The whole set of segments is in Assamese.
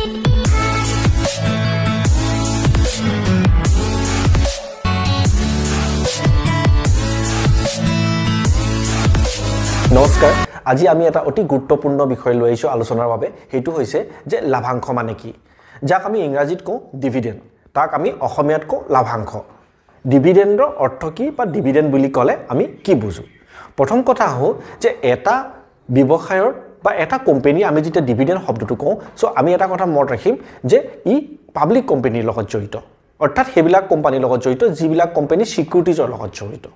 নমস্কাৰ। আজি আমি এটা অতি গুৰুত্বপূৰ্ণ বিষয় লৈ আহিছোঁ আলোচনাৰ বাবে। সেইটো হৈছে যে লাভাংশ মানে কি, যাক আমি ইংৰাজীত কওঁ ডিভিডেণ্ড, তাক আমি অসমীয়াত কওঁ লাভাংশ। ডিভিডেণ্ডৰ অৰ্থ কি বা ডিভিডেণ্ড বুলি ক'লে আমি কি বুজোঁ? প্ৰথম কথা হ'ল যে এটা ব্যৱসায়ৰ বা এটা কোম্পেনী আমি যেতিয়া ডিভিডেণ্ড শব্দটো কওঁ, চ' আমি এটা কথা মনত ৰাখিম যে ই পাব্লিক কোম্পেনীৰ লগত জড়িত, অৰ্থাৎ সেইবিলাক কোম্পানীৰ লগত জড়িত যিবিলাক কোম্পানী ছিকিউৰিটিজৰ লগত জড়িত।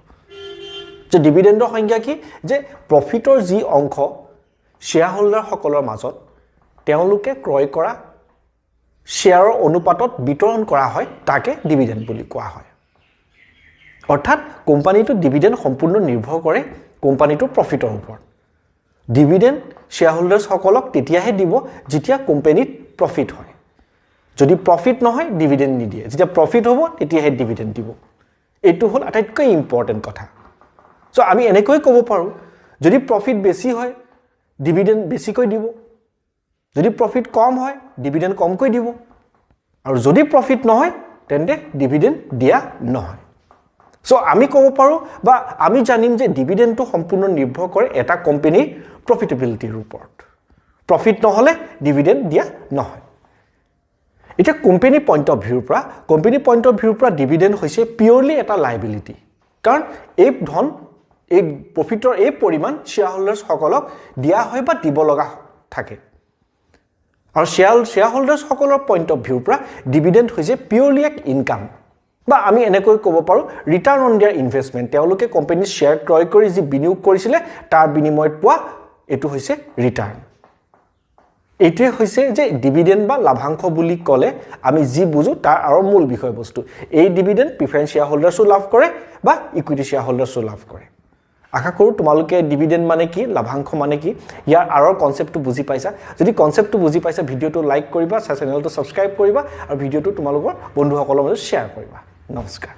যে ডিভিডেণ্ডৰ সংজ্ঞা কি, যে প্ৰফিটৰ যি অংশ শ্বেয়াৰ হোল্ডাৰসকলৰ মাজত তেওঁলোকে ক্ৰয় কৰা শ্বেয়াৰৰ অনুপাতত বিতৰণ কৰা হয়, তাকে ডিভিডেণ্ড বুলি কোৱা হয়। অৰ্থাৎ কোম্পানীটোৰ ডিভিডেণ্ড সম্পূৰ্ণ নিৰ্ভৰ কৰে কোম্পানীটোৰ প্ৰফিটৰ ওপৰত। ডিভিডেণ্ড শ্বেয়াৰ হোল্ডাৰ্ছসকলক তেতিয়াহে দিব যেতিয়া কোম্পানীত প্ৰফিট হয়। যদি প্ৰফিট নহয়, ডিভিডেণ্ড নিদিয়ে। যেতিয়া প্ৰফিট হ'ব, তেতিয়াহে ডিভিডেণ্ড দিব। এইটো হ'ল আটাইতকৈ ইম্পৰ্টেণ্ট কথা। চ' আমি এনেকৈ ক'ব পাৰোঁ, যদি প্ৰফিট বেছি হয়, ডিভিডেণ্ড বেছিকৈ দিব। যদি প্ৰফিট কম হয়, ডিভিডেণ্ড কমকৈ দিব। আৰু যদি প্ৰফিট নহয়, তেন্তে ডিভিডেণ্ড দিয়া নহয়। চ' আমি ক'ব পাৰোঁ বা আমি জানিম যে ডিভিডেণ্ডটো সম্পূৰ্ণ নিৰ্ভৰ কৰে এটা কোম্পেনীৰ প্ৰফিটেবিলিটিৰ ওপৰত। প্ৰফিট নহ'লে ডিভিডেণ্ড দিয়া নহয়। এতিয়া কোম্পেনী পইণ্ট অফ ভিউৰ পৰা ডিভিডেণ্ড হৈছে পিয়'ৰলি এটা লাইবিলিটি, কাৰণ এই ধন, এই প্ৰফিটৰ এই পৰিমাণ শ্বেয়াৰ হোল্ডাৰ্ছসকলক দিয়া হয় বা দিব লগা থাকে। আৰু শ্বেয়াৰ হোল্ডাৰ্ছসকলৰ পইণ্ট অফ ভিউৰ পৰা ডিভিডেণ্ড হৈছে পিয়'ৰলি এক ইনকাম, বা আমি এনেকৈ ক'ব পাৰোঁ ৰিটাৰ্ণ অন there investment. তেওঁলোকে কোম্পানীৰ শ্বেয়াৰ ক্ৰয় কৰি যি বিনিয়োগ কৰিছিলে, তাৰ বিনিময়ত পোৱা এইটো হৈছে ৰিটাৰ্ণ। এইটোৱে হৈছে যে ডিভিডেণ্ড বা লাভাংশ বুলি ক'লে আমি যি বুজোঁ, তাৰ আৰু মূল বিষয়বস্তু। এই ডিভিডেণ্ড প্ৰিফাৰেঞ্চ শ্বেয়াৰ হোল্ডাৰ্ছো লাভ কৰে বা ইকুইটি শ্বেয়াৰ হোল্ডাৰ্ছো লাভ কৰে। আশা কৰোঁ তোমালোকে ডিভিডেণ্ড মানে কি, লাভাংশ মানে কি, ইয়াৰ আঁৰৰ কনচেপ্টটো বুজি পাইছা। যদি কনচেপ্টটো বুজি পাইছা, ভিডিঅ'টো লাইক কৰিবা, চেনেলটো ছাবস্ক্ৰাইব কৰিবা আৰু ভিডিঅ'টো তোমালোকৰ বন্ধুসকলৰ মাজত শ্বেয়াৰ কৰিবা। নমস্কাৰ।